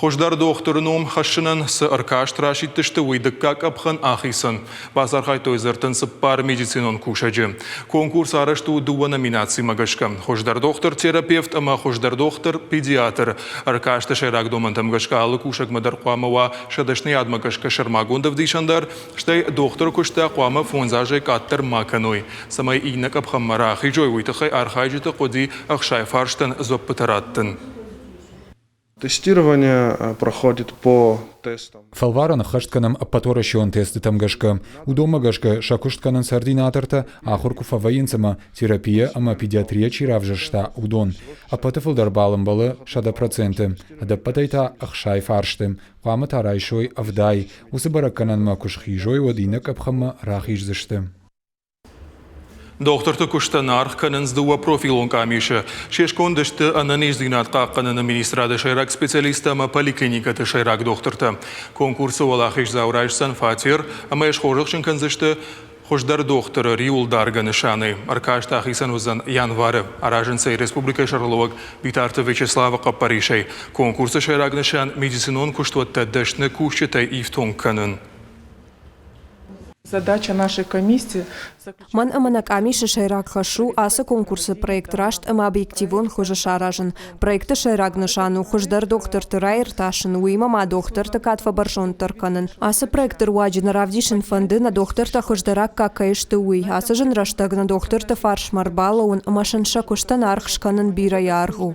Хуыздӕр дохтыры ном хӕссынӕн цы ӕркаст расидтысты, уый дыккаг къӕпхӕн ахицӕн. Бацархайдтой дзы 34 медицинон кусӕджы. Конкурс арӕзт у дыууӕ номинацимӕ гӕсгӕ. Хуыздӕр дохтыр-терапевт ӕмӕ хуыздӕр дохтыр-педиатр. Ӕркасты сӕйраг домӕнтӕм гӕсгӕ алы кусӕгмӕ дӕр хъуамӕ уа сӕ дӕсныйадмӕ гӕсгӕ сӕрмагонд ӕвдисӕндар, стӕй дохтыры куысттӕ хъуамӕ фондз азӕй къаддӕр ма кӕной. Цӕмӕй иннӕ къӕпхӕнмӕ рахизой, уый тыххӕй архайджыты хъуыди 60 фарстӕн дзуӕппытӕ раттын. Тестирование проходит по тестам. Фӕлварӕн ӕххӕст кӕнӕм ӕппӕтуӕрӕсеон тестытӕм гӕсгӕ. Уыдонмӕ гӕсгӕ сӕ куыст кӕнынц ординатортӕ, ахуыр куы фӕвӕййынц ӕмӕ терапия ӕмӕ педиатрия чи равзӕрста, уыдон. Ӕппӕты фылдӕр балл ӕмбӕлы 100%, ӕдӕппӕтӕй та 60 фарсты. Хъуамӕ та райсой 70. Уыцы бӕрӕггӕнӕнмӕ куы схизой, уӕд иннӕ къӕпхӕнмӕ рахиздзысты. Дохтырты куыстӕн аргъ кӕнынц дыууӕ профилон къамисы. Се сконды сты ӕнӕниздзинад хъахъхъӕныны министрады сӕйраг специалисттӕ ӕмӕ поликлиникӕты сӕйраг дохтыртӕ. Конкурсы уӕлахиздзау райсдзӕн фатер ӕмӕ йӕ схорзӕхджын кӕндзысты хуыздӕр дохтыры риуылдаргӕ нысанӕй. Ӕркаст ахицӕн уыдзӕн январы. Аразынц ӕй республикӕйы сӕргълӕууӕг Битарты Вячеславы хъӕппӕрисӕй. Конкурсы сӕйраг нысан медицинон куыстуӕттӕ дӕсны кусджытӕй ифтонг кӕнын. Задача нашей комиссии Мӕн ӕмӕ нӕ къамисы сӕйраг хӕс у ацы конкурсы проект раст ӕмӕ объективон хуызы саразын. Проекты сӕйраг нысан у хуыздӕр дохтырты раиртасын, уыимӕ ма дохтырты кад фӕбӕрзонддӕр кӕнын. Ацы проекты руаджы нӕ равдисын фӕнды, нӕ дохтыртӕ хуыздӕр аккаг кӕй сты, уый. Ацы зын рӕстӕг нӕ дохтырты фарсмӕ ӕрбалӕууын ӕмӕ сын сӕ куыстӕн аргъ скӕнын бирӕ аргъ у.